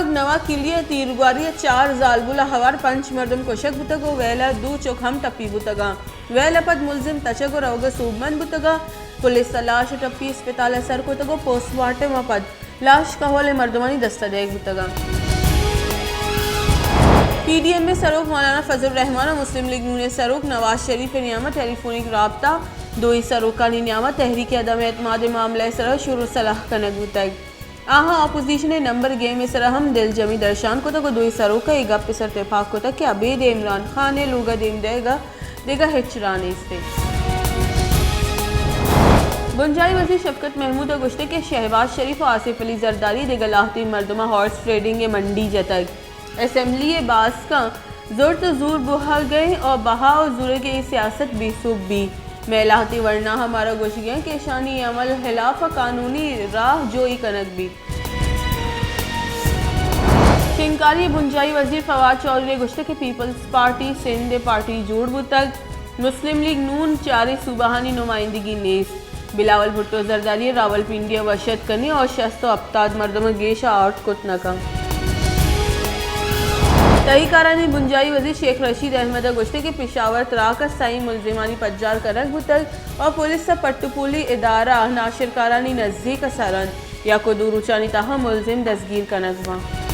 نوا کلی ء تیرگواری ء چار زالبول ء ہوار پنچ مردم کشگ بوتگ ء ویل ء دو چک ہم ٹپی بوتگ انت۔ ویل ء پد ملزم تچگ ء روگ ء سوبمند بوتگ ء پولیس ء لاش ء ٹپی اسپتال ء سر کتگ ء پوسٹ مارٹم ء پد لاش کہول ء مردمانی دست ء دئیگ بوتگ انت۔ پی ڈی ایم ء سروک مولانا فضل الرحمان ء مسلم لیگ نون ء سروک نواز شریف ء نیام ء ٹیلی فونک رابطہ، دوئیں سروکانی نیام ء تحریک عدم اعتماد ء معاملہ ء سرا شور ء صلاح کنگ بوتگ۔ آہاں اپوزیشن ء نمبر گیم ء سرا ہم دلجمی درشان کتگ ء دوئیں سروک ء اے گپ ء سر تپاک کتگ کہ ابید عمران خان ء لوگ ء دیم دئیگ ء دگہ ہچ راہ نیست انت۔ بنجاہی وزیر شفقت محمود ء گوشتگ کہ شہباز شریف ء آصف علی زرداری ء دگہ لہتیں مردماں ہارس ٹریڈنگ ء منڈی جتگ۔ اسمبلی ء باسکاں زرت ء زور بوہگ ء انت ء بہا ء زورگ ء اے سیاست بے سوب بیت۔ مئے لہتیں ورناہاں مارا گوشگ ء انت کہ اشانی عمل ہلاف ء قانونی راہ جوئی کنگ بیت۔ شنگکاری ء بنجاہی وزیر فواد چوہدری ء گوشتگ کہ پیپلز پارٹی سندھ ء پارٹی جوڑ بوتگ، مسلم لیگ نون چاریں صوبہانی نمائندگی نیست۔ بلاول بھٹو زرداری ء راولپنڈی ء وشت کنی اور شست و ہپتاد مردم ء گیش ء آرٹ کت نہ کنت۔ تہی کارانی بنجاہی وزیر شیخ رشید احمد ء گوشتگ کہ پشاور تراک ء سئیں ملزمانی پجار کنگ بوتگ و پولیس ء پٹ و پولی ادارہ ناشرکارانی نزیک ء سر انت، یک و دو روچانی تہا ملزم دزگیر کنگ بنت۔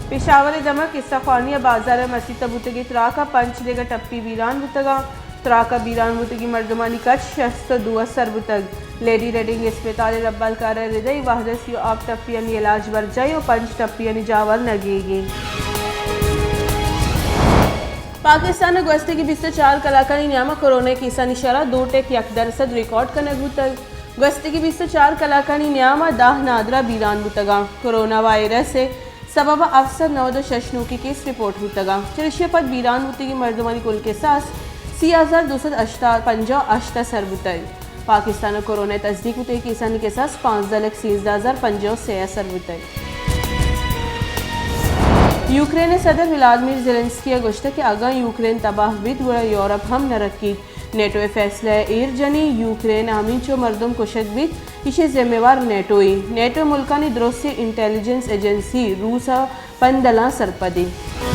پشاور ء دمگ قصہ خوانی ء بازار ء مسیت ء بوتگیں تراک ء پنچ دگہ ٹپی بیران بوتگ انت۔ تراک ء بیران بوتگیں مردمانی کچ شست ء دو ء سر بوتگ۔ لیڈی ریڈنگ اسپتال ء ربالکار ء رد ء اے وہد ء سی و ہپت ٹپیانی علاج برجاہ ء پنچ ٹپیانی جاور نگیگ انت۔ پاکستان ء گوستگیں بیست ء چار کلاکانی نیام ء کورونا ء کیسانی شرح دو ٹک یک درسد ریکارڈ کنگ بوتگ۔ گوستگیں بیست ء چار کلاکانی نیام ء دہ نادراہ بیران بوتگ انت۔ کورونا وائرس ء سبب ء ہفت سد نود ء شش نوکیں کیس رپورٹ بوتگ انت۔ چریشی ء پد بیران بوتگیں مردمانی کل کساس سی ہزار دو سد پنجاہ و ہشت ء سر بوتگ۔ پاکستان ء کورونا ء تصدیق بوتگیں کیسانی کساس پانزدہ لکھ سیزدہ ہزار پنجاہ و سے ء سر بوتگ۔ یوکرین ء صدر ولادمیر زیلنسکی ء گوشتگ کہ اگاں یوکرین تباہ بیت گڑا یورپ ہم نہ رکیت۔ نیٹو ء فیصلہ ء ایر جنی، یوکرین ء ہمینچو مردم کشگ بیت، ایشی ذمہ وار نیٹو ء۔ نیٹو ء ملکانی درستیں انٹیلیجنس ایجنسی روس ء پندلاں سرپد انت۔